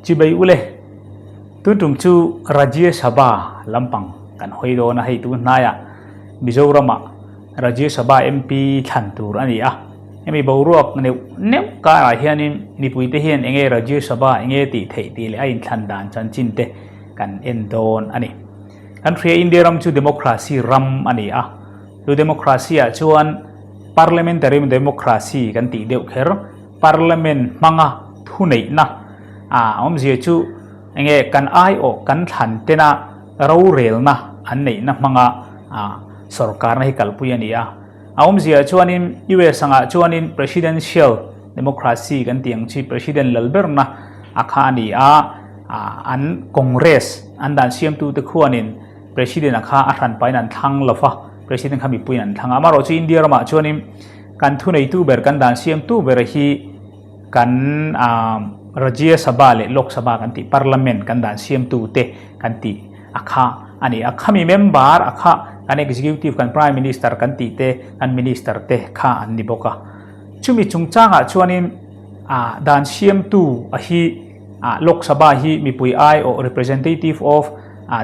Chibai ule, tun tum chu Rajya Sabha lampang kan hawi dawn a, hei tun hnaiah Mizoramah Rajya Sabha MP thlan tur a ni a, hemi boruak neuh neuh karah hianin mipuite hian enge Rajya Sabha enge tih theih tih leh a inthlan dan chanchin te kan en dawn a ni. Kan hria India ram chu democracy ram a ni a, chu democracy ah chuan parliamentary democracy kan tih deuh kher, Parliament hmanga thuneihna a awmzia chu enge kan aiawh kan thlan tena rorelna an neihna hmanga sorkarna hi kalpui a ni a. A awmzia chuanin US angah chuanin Presidential Democracy kan tih ang chi President lal berna a kha a ni a, an Congress an dan siamtute khuanin President a kha a hranpain an thlang lo va, President kha mipuiin an thlang a. Amaherawhchu India ramah chuanin Kan thuneitu ber, kan dan siamtu ber hi kan Rajya Sabha leh Lok Sabha kan tih, Parliament kan dan siamtu te kan tih a kha a ni. A khami member a kha kan executive, kan Prime Minister kan tih te, kan Minister te kha an ni bawk a. Chumi chungchangah chuanin dan siamtu a hi Lok Sabha hi mipui aiawh, representative of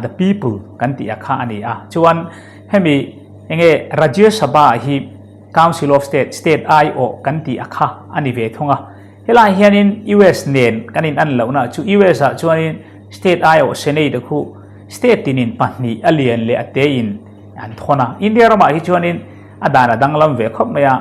the people kan tih a kha a ni a. Chuan hemi enge Rajya Sabha hi Council of State, State aiawh kan tih a kha a ni ve thung a. Helaiah hianin US nen kan in an lohna chu US ah chuanin State aiawh Senate a khu State tinin pahnih a lian leh a te in an thawn a. India ramah hi chuanin a dan a danglam ve khawp mai a.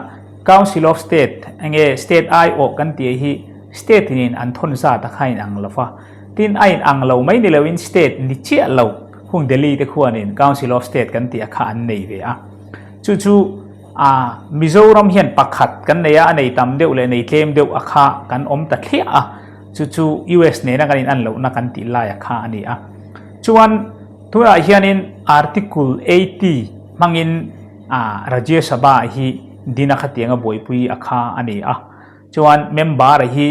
Council of State enge State aiawh kan tih hi State tinin an thawn zat a kha in ang lo va. Tin a in ang lo mai ni loin State ni chiah lo hung Delhi te khuanin Council of State kan tih a kha an nei ve a. Chu chu a Mizoram hian pakhat kan nei a, a nei tam deuh leh nei tlem deuh a kha kan awm ta thliah a, chu chu US nena kan in an lohna kan tih lai a kha a ni a. Chuan tunah hianin Article 80 hmangin a Rajya Sabha hi din a khatianga buaipui a kha a ni a. Chuan member hi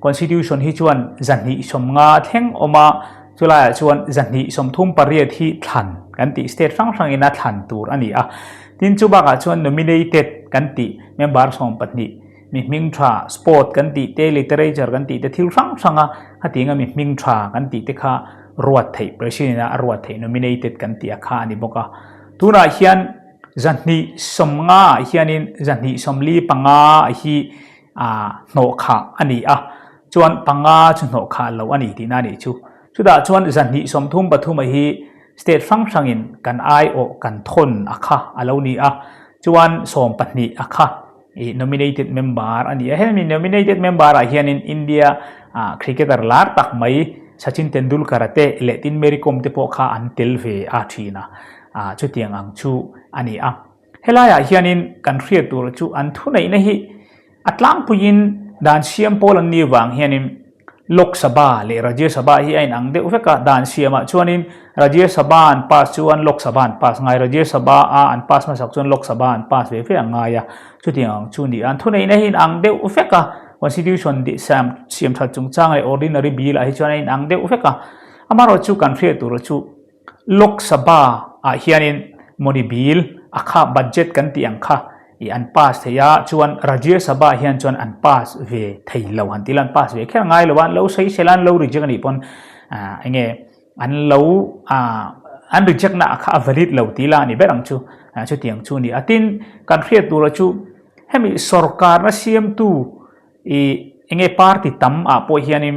Constitution hi chuan 250 thleng awm a, chulaiah chuan 238 hi thlan kan tih state hrang hrangin a thlan tur a ni a. Tin chu bakah chuan nominated kan tih member 12 mi hming tha sport kan tih te literature kan tih te thil hrang hranga khatinga mi hming tha kan tih te kha ruat theih president a a ruat theih nominated kan tih a kha a ni bawk a. Tunah hian 250 ah hianin 245 hi a hnawh khah a ni a, chuan panga chu hnawh khah lo a ni tihna a nih chu. Chutah chuan 233 a hi state hrang hrangin kan aiawh kan thawn a kha a lo ni a, chuan 12 a kha i nominated member a ni a. Hemi nominated member ah hianin India cricketer lar tak mai Sachin Tendulkar a te leh tin Mary Kom te pawh kha an tel ve a thin a, chutiang ang chu a ni a. Helaiah hianin kan hriat tur chu an thuneihna hi a tlangpuiin dan siam pawl an nih vang hianin Lok Sabha leh Rajya Sabha hi a inang deuh vek a, dan siamah chuanin Rajya Sabha an pass chuan Lok Sabha an pass ngai, Rajya Sabha a an pass hmasak chuan Lok Sabha an pass ve ve ang ngai a, chutiang ang chu ni a. An thuneihna hi inang deuh vek a, Constitution siam that chungchang leh Ordinary Bill ah hi chuan a inang deuh vek a, amaherawhchu kan hriat tur chu Lok Sabha ah hianin money bill a kha budget kan tih ang kha i an pass thei a, chuan Rajya Sabha hian chuan an pass ve thei lo han ti la, an pass ve kher ngai lo a, an lo sawi sel a, an lo reject a nih pawn enge an lo an reject na kha a valid lo ti la a ni ber ang chu, chutiang chu a ni a. Tin, kan hriat tura chu hemi sorkarna siamtu i enge party tam ah pawh hianin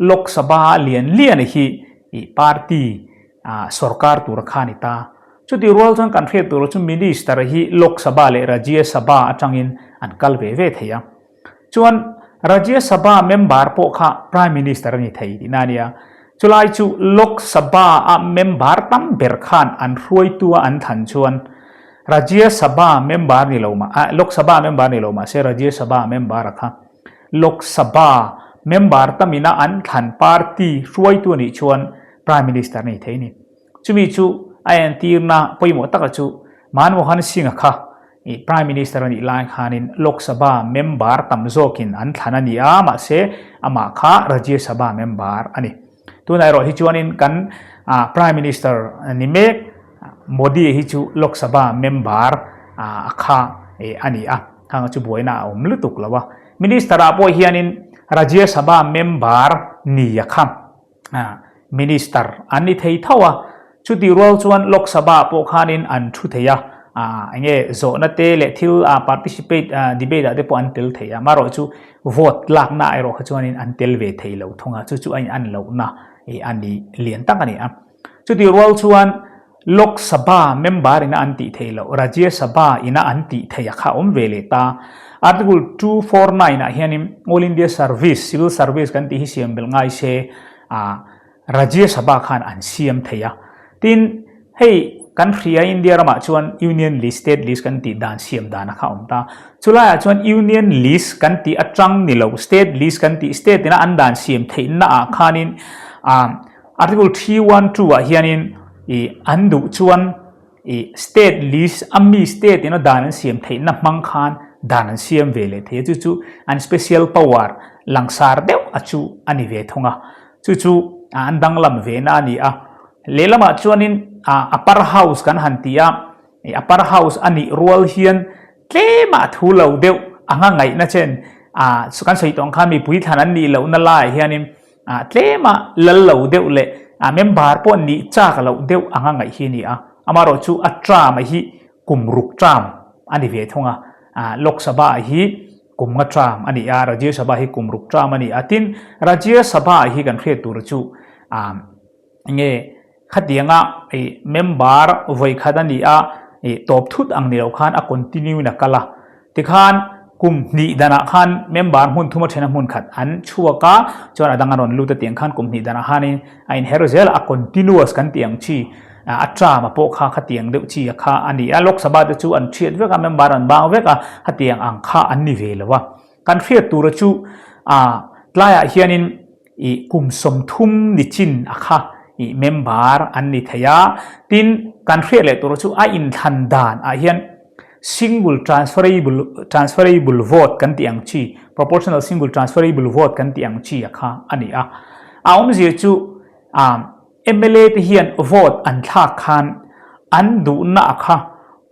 Lok Sabha lian lian hi i party ah sorkar tur kha a ni ta. Chuti rual chuan kan hriat tur chu Minister hi Lok Sabha leh Rajya Sabha atangin an kal ve ve thei a. Chuan Rajya Sabha member pawh kha Prime Minister a ni thei tihna a nia. Chulai chu Lok Sabha a member tam ber khan an hruaitu a an thlan chuan Rajya Sabha member ni lo mah, ah, Lok Sabha member ni lo mah se Rajya Sabha member a kha. Lok Sabha member tamina an thlan party hruaitu a nih chuan Prime Minister a ni thei a ni. Chumi chu a entirna pawimawh taka chu Manmohan Singh a kha i Prime Minister a nih lai khanin Lok Sabha member tam zawkin an thlan a ni a, mahse amah kha Rajya Sabha member a ni. Tunah erawh hi chuanin kan Prime Minister ni mek Modi hi chu Lok Sabha member a kha a ni a, khang chu buaina a awm lutuk lo a. Minister ah pawh hianin Rajya Sabha member ni a kha. Minister an ni thei tho a, chutih rual chuan Lok Sabha pawh khanin an thu thei a, eng nge zawhna te leh thil participate debate ah te pawh an tel thei a, amaherawh chu vote lakna erawh kha chuanin an tel ve thei lo thung a, chu chu a in lohna a ni lian tak a ni a. Chutih rual chuan Lok Sabha member ina an tih theih loh, Rajya Sabha ina an tih theih a kha awm ve leh ta. Article 249 ah hianin All India Service, Civil Service kan tih hi siam belh ngai se ah Rajya Sabha khan an siam thei a. Tin, hei kan hria India ramah chuan Union List, State List kan tih dan siam dan a kha awm ta. Chulaiah chuan Union List kan tih atang ni lo, State List kan tih, State ina an dan siam theihna ah khanin ah Article 312 ah hianin i an duh chuan i state list a mi state ina dan an siam theihna hmang khan dan an siam ve leh thei a, chu chu an special power langsar deuh a chu a ni ve thung a, chu chu an danglam ve na a ni a. Lehlamah chuanin upper house kan han ti a, upper house a nih rual hian tlema thu lo deuh anga ngaihna chen kan sawi tawh ang khan mipui thlan an nih lohna laiah hianin Ah tlema lal lo deuh leh ah member pawh nih chak loh deuh anga ngaih hi a ni a, amaherawh chu a term a hi kum ruk term a ni ve thung a, ah Lok Sabha ah hi kum nga term a ni a, Rajya Sabha hi kum ruk term a ni a, tin Rajya Sabha ah hi kan hriat tur chu ah nge Khatianga i member vawi khat a ni a, i tawp thut ang ni lo khan a continue in a kal a. Tikhan kum hnih danah khan member hmun thum a then a hmun khat an chhuak a, chuan a dang a rawn lut a tiang khan kum hnih danah khanin a inher zel a, a continuous kan tih ang chi a term a pawh kha khatiang deuh chi a kha a ni a. Lok Sabha te chu an thiat vek a, member an bang vek a, khatiang ang kha an ni ve lo a. Kan hriat tura chu a tlaiah hianin I kum 30 ni chin a kha i member an ni thei a, tin kan hriat leh tur chu a inthlan dan ah hian single transferable transferable vote kan tih ang chi proportional single transferable vote kan tih ang chi a kha a ni a. A awmzia chu ah Mla te hian vote an thlak khan an duhna a kha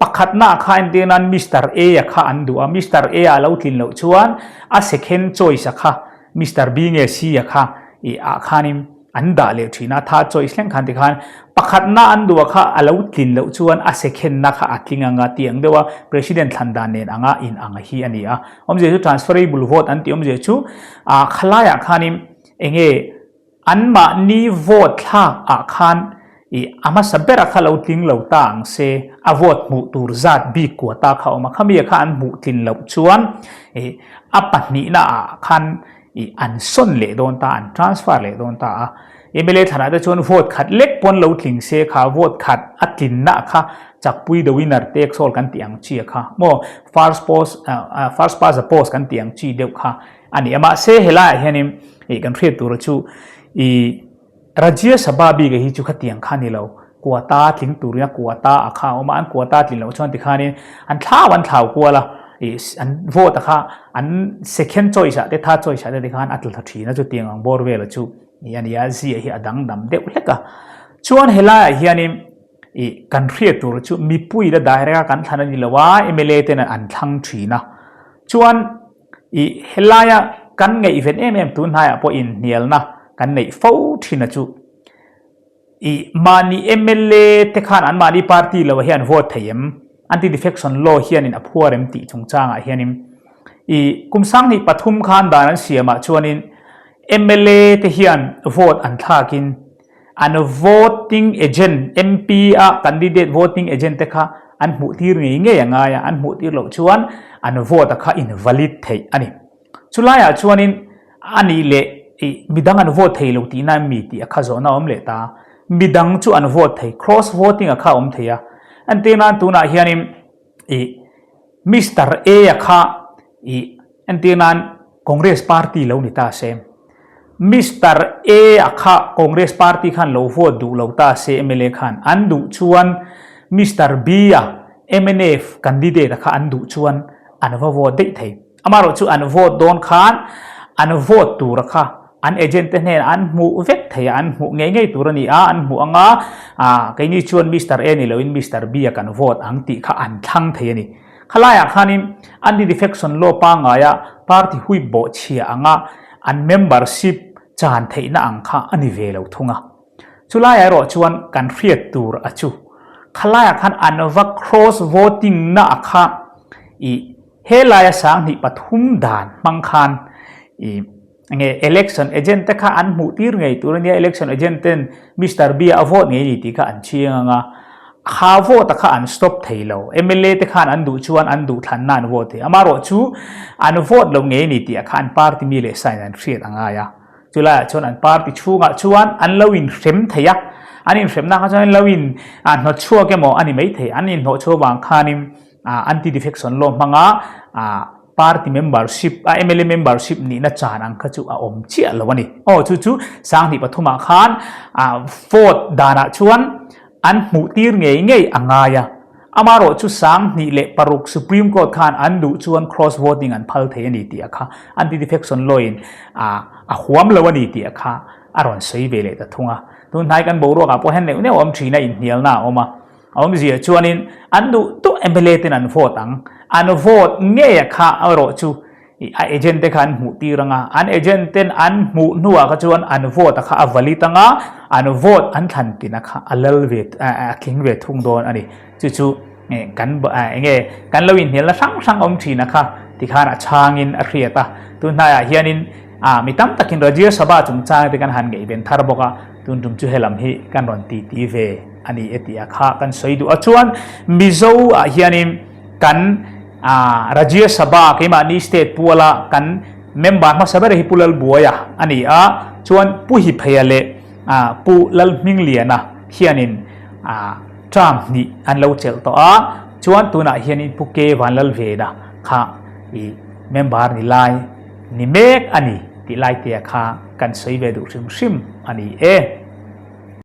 pakhatna a kha entir nan Mister A a kha an duh a, Mister A a lo tlin loh chuan a second choice a kha Mister B nge C a kha i ah khanin an dah leh thin a, third choice thleng khan tikhan pakhatna an duh a kha a lo tlin loh chuan a second na kha a tling anga tih ang deuh a President thlan dan nen anga in ang hi a ni a. Awmzia chu transferable vote an tih awmzia chu ah khalaiah khanin enge Anmahni vote thlak ah khan i a hmasa ber a kha lo tling lo ta ang se, a vote hmuh tur zat bik quota kha a awm a, khami a kha an hmuh tlin loh chuan i a pahnihna ah khan i an sawn leh dawn ta, an transfer leh dawn ta a. Mla thlanah te chuan vote khat lek pawn lo tling se kha vote khat a tlinna kha chakpui the winner takes all kan tih ang chi a kha maw first post first past the post kan tih ang chi deuh kha A ni a, mahse helaiah hianin ih kan hriat tura chu ih Rajya Sabha bik hi chu khatiang kha ni lo, quota tling turin a quota a kha a awm a, an quota tlin loh chuan tikhanin an thlau an thlau kual a, ih an vote a kha an second choice ah te third choice ah te tikhan a tla thla thin a chutiang ang bawr vel chu ih a ni a, zia hi a dangdam deuh hlek a. Chuan helaiah hianin ih kan hriat tur chu mipui la direct a kan thlan a ni lo a, mla ten an thlang thin a, chuan I helaia kan ngaihven em em tun hnaiah pawh inhnialna kan neih fo thin a chu. I mahni mla te khan an mahni party lo ah hian vote thei em? Anti defection law hianin a phuar em tih chungchangah hianin i kum 2003 khan dan an siamah chuanin mla te hian vote an thlakin An voting agent, MP a candidate voting agent te kha an hmuh tir ngei ngei a ngai a, an hmuh tir loh chuan an vote a kha invalid theih a ni. Chulaiah chuanin a nih leh ih midang an vote thei lo tihna em mi tih a kha zawhna a awm leh ta. Midang chu an vote thei, cross voting a kha a awm thei a. Entir nan tunah hianin ih Mister A a kha ih entir nan Congress party lo ni ta se. Mister A a kha Congress party khan lo vote duh lo ta se mla khan an duh chuan Mister B a mnf candidate a kha an duh chuan an va vote daih thei. Amaherawh chu an vote dawn khan an vote tur a kha an agent te hnenah an hmuh vek thei a, an hmuh ngei ngei tur a ni a, an hmuh anga keini chuan Mister A ni loin Mister B a kan vote ang tih kha an thlang thei a ni. Khalaiah khanin anti-defection law pangngaia party huip bawhchhia anga an membership. chan theihna ang kha a ni ve lo thung a. Chulaiah erawh chuan kan hriat tur a chu khalaiah khan an va cross voting na a kha i helaia 2003 dan hmang khan i nge election agent te kha an hmuh tir ngei tur ania election agent ten Mister B a vote ngei ni tih kha an chiang anga kha vote a kha an stop thei lo MLA te khan an duh chuan an duh thlanna an vote thei amarawh chu an vote lo ngei ni tih a kha an party mi leh sign an hriat a ngai a chulaiah chuan an party chhungah chuan an lo inhrem thei a an inhremna kha chuan an lo in hnawt chhuak emaw a ni maithei an inhnawh chhuah vang khanin anti defection law hmanga Party membership a mla membership nihna chan ang kha chu a awm chiah lo a ni. Aw chu chu 2003 ah khan vote danah chuan an hmuh tir ngei ngei a ngai a. Amarawh chu 2006 Supreme Court khan an duh chuan cross voting an phal thei a ni tih a kha anti defection law in a huam lo a ni tih a kha a rawn sawi ve leh ta thung a. Tun hnai kan boruak ah pawh hian neuh neuh a awm thin a, inhnialna a awm a. A awmzia chuanin an duh duh mla ten an vote ang. An vote ngei a kha erawh chu a agent te kha an hmuh tir anga, an agent ten an hmuh hnuah kha chuan an vote a kha a valid anga, an vote an thlan tina kha a lal ve a tling ve thung dawn a ni. Chu chu kan enge kan lo inhnialna hrang hrang awm thin a kha tikhan a chhangin a hriat a. Tun hnaiah hianin mi tam takin Rajya Sabha chungchang te kan han ngaihven thar bawk a, tun tum chu helam hi kan rawn titi ve. A ni e tih a kha kan sawi duh a chuan Mizo ah hianin kan Rajya Sabha keimahni state puala kan member hmasa ber hi Pu Lalbuaia a ni a chuan Pu Hipheia leh Pu Lalhmingliana hianin term hnih an lo chelh tawh a chuan tunah hianin Pu K Vanlalvena kha i member ni lai ni mek a ni tih lai te kha kan sawi ve duh hrim hrim a ni e.